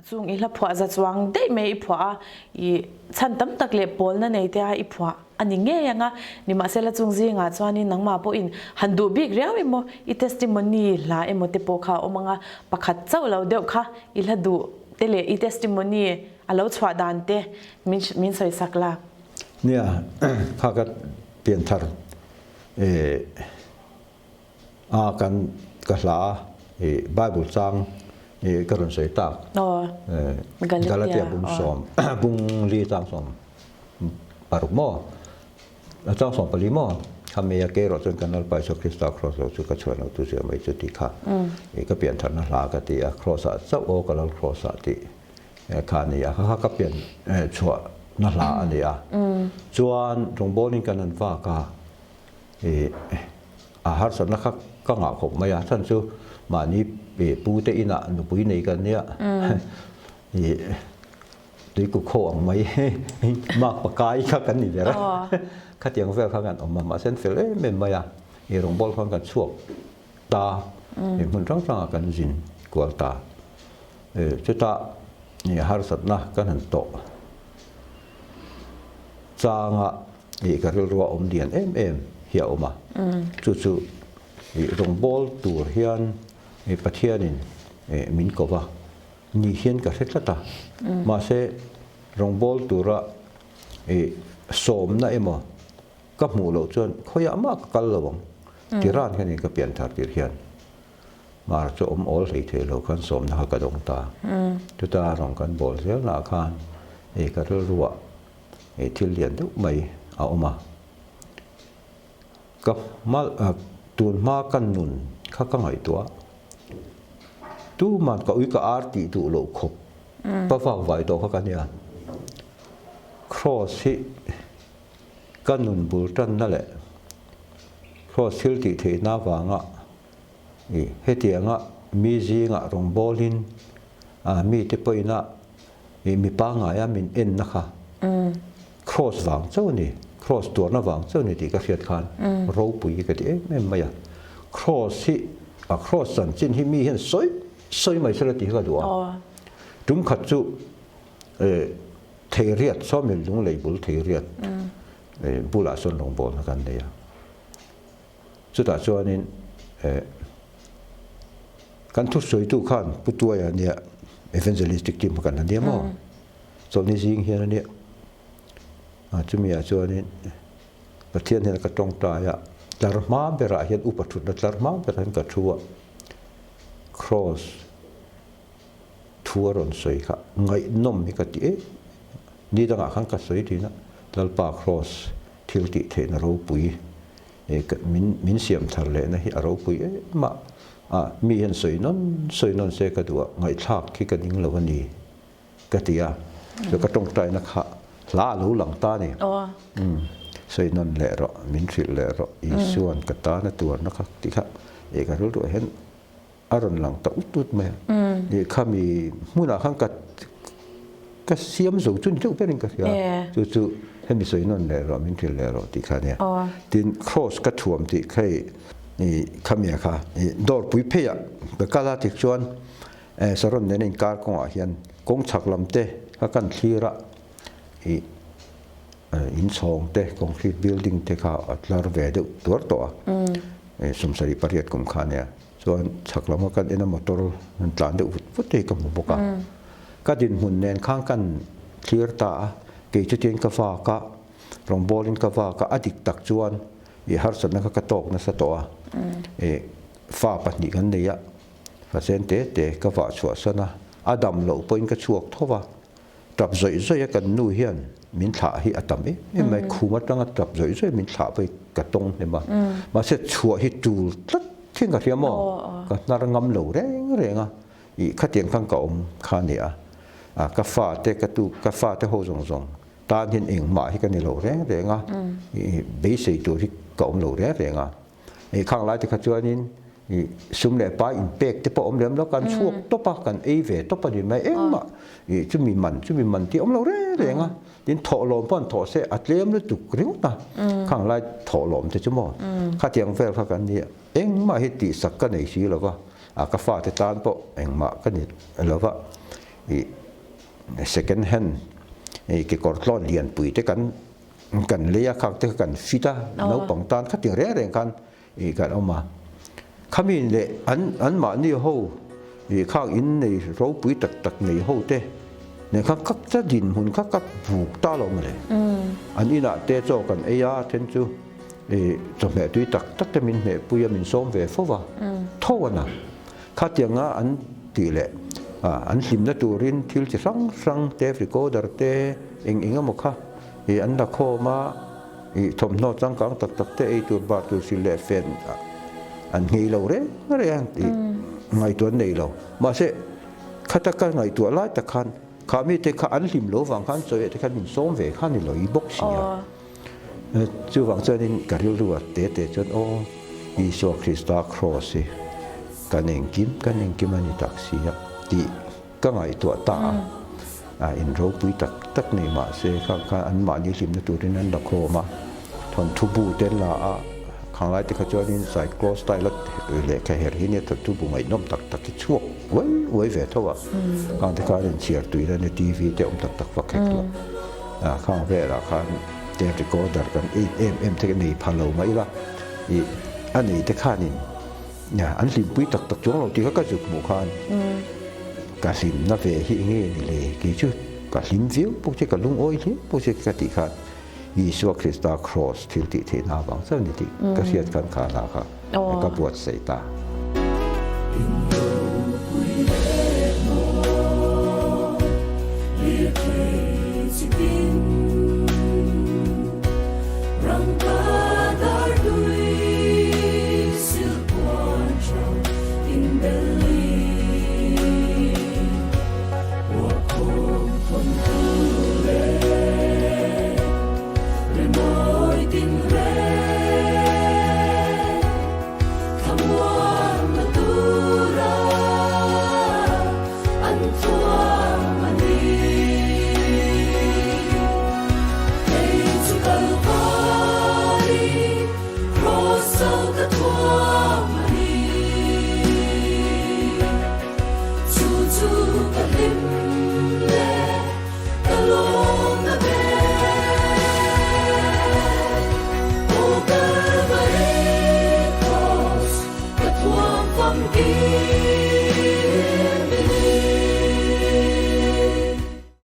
Chung i hla phuah za chuang daih mai i phuah a, i chhan tam tak leh pawlna nei te a i phuah a ni ngei ang a, nimahsela chung zingah chuanin nangmah pawhin han duh bik riau emaw, i testimony hla emaw te pawh kha a awm ang a, pakhat chauh lo deuh kha i hla duh te leh i testimony a lo chhuah dan te min min sawisak la. Nia, kha ka pianthar eh A kan ka hla i Bible chang i ka rawn sawi tak. Galatia bung sawm bung li chang 16 maw chang 14 maw khami a ke erawh chuan kan Lalpa Isua Krista cross lo chu ka chhuan lo tu zia mai chu tih kha i ka pian tharna hla ka ti a cross ah chauh aw ka lal cross ah tih kha a ni a kha kha ka pian chhuah na hla a ni a chuan rawngbawlin kan han vak a I a harsatna kha ka ngah khawp mai a, chhan chu mahni pu te inah nupui nei kan nia i tuikuk ho ang mai mark pakai kha kan ni ber a, khatiang vel kha kan awm a, mahse an fel em em mai a, i rawngbawl khan kan chhuak ta, i hmun hrang hrangah kan zin kual ta, chutah i harsatna kan han tawh changa Ih ka rilrua awm lian em em hi a awm a, chu chu ih rawngbâwl tur hian ih Pathianin ih min ko va, ni hian ka hre tlat a, mahse rawngbâwl tura ih sawmna emaw ka hmuh loh chuan khawiah mah ka kal lo ang ti ran hianin ka pian thar tir hian mar chu awm awl hlei thei lo khan sawmna kha ka dawng ta. Chuta rawng kan bawl zelnaah khan ih ka rilruah Hei thil lian deuh mai a awm a, ka hma tun hma ka nun kha ka ngaihtuah a, tuman ka ui ka ar tih duh loh khawp ka vak vai tawh kha ka nia, Kraws hi ka nun bul tanna leh Kraws thil tih theihna avanga ih hetianga mi zingah rawngbawlin mite pawhin a I mi pangngaia min enna kha cross vang chauh a ni, cross tuarna vang chauh a ni tih ka hriat khan ropui hi ka ti em em mai a. Cross hi, a cross chanchin hi mi hian sawi sawi mai sela tih hi ka duh a. Tum khat chu Theiriat, sawmil lunglei bul Theiriat bulah sawn rawngbawlna kan nei a. Chutah chuanin kan thusawitu khan Pu Tuaia nia evangelistic team kan la nia maw? Chawlhni zing hian a nia. Chumi ah chuanin Pathian hian ka tawngtai a, tlar hma berah hian upa thutna tlar hma berah hian ka thu a, Kraws thu a rawn sawi kha ngaihnawm hi ka ti em. Ni dangah khan ka sawi thin a, Lalpa Kraws thil tih theihna ropui min min siam thar lehna hi a ropui em a, a mi hian sawi nawn sawi nawn se ka duh a, ngaihthlak khi ka ding lo a ni ka ti a, chu ka tawngtaina kha hla a lo lang ta a ni. Umm sawi nawn leh rawh, min hrilh leh rawh, Isuan ka tana tuarna kha tih kha eh ka rilruah hian a rawn lang ta ut ut mai a, ih khami hmunah khan ka ka siam zo chu ni deuh berin ka hria chu chu hemi sawi nawn leh rawh min hrilh leh rawh tih kha ania tin cross ka thuam tih kha ih khami kha ih dawrpui pheiah ka kal a tik chuan saron nen a inkar kawngah hian kawng chhak lam te kha kan thlir a ih inchhawng te concrete building te kha a tlar ve deuh tuar tawh a 78 kum kha ania. Chuan chhak lama kan en a motor an tlan deuh vut vut te hi ka hmu bawk a. Ka dinhmun nen khan kan thlir ta a, kei chutiang ka vak a, rawngbawlin ka vak a, a dik tak chuan ih harsatna kha ka tawk nasa tawh a. Ih fa pahnih kan nei a, fa chen te te ka vah chhuah san a, a dam loh pawhin ka chhuak tho va, tap zawih zawih a kan nu hian min thlah hi a tam em em mai, khum atanga tap zawih zawih min thlah pawh hi ka tawng hnem a, mahse chhuah hi tul tlat thin ka hria maw, ka hnar ngam lo reng reng a, ih khatiang khan ka awm kha a ni a, ka fate ka tu ka fate ho zawng zawng tan hian engmah hi ka ni lo reng reng a, ih beisei tur hi ka awm lo reng reng a. Ih khang lai te kha chuanin ih sum leh pai inpek te pawh awm lem lo, kan chhuak tawp a, kan ei ve tawp a ni mai engmah ih chumi man chumi man tih awm lo reng reng a, tin thawhlawm pawh an thawh se a tlem lutuk ringawt a, khang lai thawhlawm te chu maw khatiang vel kha kan ni a, engmah hi tihsak ka nei si lo va, a ka fate tan pawh engmah ka ni lo va. Ih second hand kekawr tlawn lianpui te kan kan lei a khak te kha kan fit a naupang tan khatiang reng reng khan ih kan awm a khami leh an an mahni ho ih khak in nei ropui tak tak nei ho te nen khan ka ka dinhmun kha ka buk ta lo mawle an inah te chaw kan ei a then chu ih chawhmeh tui tak tak te min hmehpui a min sawm ve fo va tho a na. Khatianga an tih leh an hlimna turin thil chi hrang hrang tape recorder te eng eng emaw kha ih an la khawm a, ih thawmhnaw changkang tak tak te ei tur bar tur sil leh fen an nghei lo reng reng tih ngaihtuah an nei lo. Mahse khata ka ngaihtuah lai tak khan kha mite kha an hlim lo vang khan chawi ah te khan min sawm ve kha ni lo i bawk si a. Chuvang chuanin ka rilru a te te chuan aw Isua Krista Kraws hi kan engkim kan engkim a ni tak si a tih ka ngaihtuah ta a. A in ropui tak tak nei mahse khang khan anmahni hlimna turin an la khawm a, thawnthu bu te an la a, khanglai te kha chuanin cyclostyle a lehkha her hi nia thawnthu bu ngaihnawm tak tak hi chhuak uai uai ve tho a, khang te khan inchhiar tuina nia TV te awm tak tak vak hek lo. Khang velah khan tape recorder kan en em em te nei pha lo mai ila ih a nei te khanin an hlimpui tak tak chuang lo tih kha ka zuk hmuh khan ka hlimna ve hi nge ni le kei chu ka hlim viau pawh che ka lungawi hle pawh che ka tih khan Isua Krista Kraws thil tih theihna avang chuan ni tih ka hriat khan kha hla kha ka buatsaih ta.